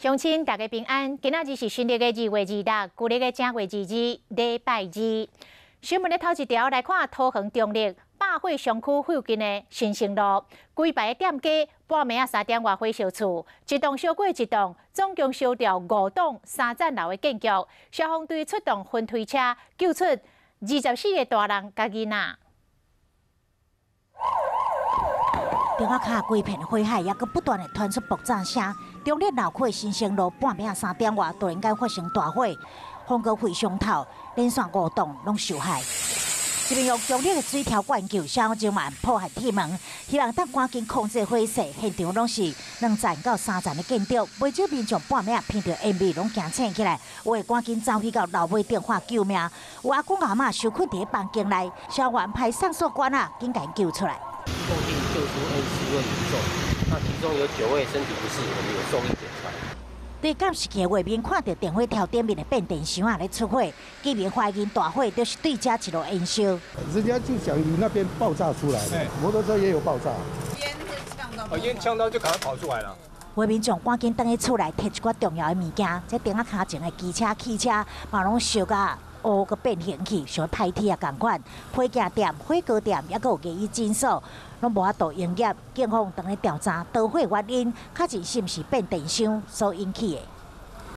鄉親大家平安，今仔日是新曆的2月26，舊曆的正月22，禮拜二。新聞的頭一條來看，桃園中壢百貨商區附近的新生路，規排的店家半暝仔3點外火燒厝，一棟燒過一棟，總共燒掉五棟三層樓的建築。消防隊出動雲推車救出24個大人佮囡仔。電話卡規片火海，猶閣不斷的傳出爆炸聲。中壢鬧區的新生路半暝仔三點外，突然間發生大火，風雨非常透，連續五棟攏受害。這邊用強力的水柱灌救，消防人員破壞鐵門，希望當趕緊控制火勢。現場攏是兩層到三層的建築，袂少民眾半暝仔聞著煙味攏驚醒起來，有的趕緊走去到樓尾電話救命，有阿公阿嬤受困佇房間內，消防員派上索管仔緊共𪜶救出來。共計救出24位民眾，那其中有9位身體不適，我們有送醫檢查。對監視器畫面看著電火條頂面的變電箱仔咧出火，居民懷疑大火就是對這一路延燒。人家就講你那邊爆炸出來的，摩托車也有爆炸。煙會嗆到，哦，煙嗆到就趕快跑出來了。有民眾趕緊轉去厝內提一寡重要的物件，這燈仔跤前的機車、汽車嘛攏燒甲烏閣變形去，像歹鐵仔仝款。火鏡店、火鍋店，猶閣有牙醫診所，攏無法度營業。警方正咧調查導火原因，確認是毋是變電箱所引起的。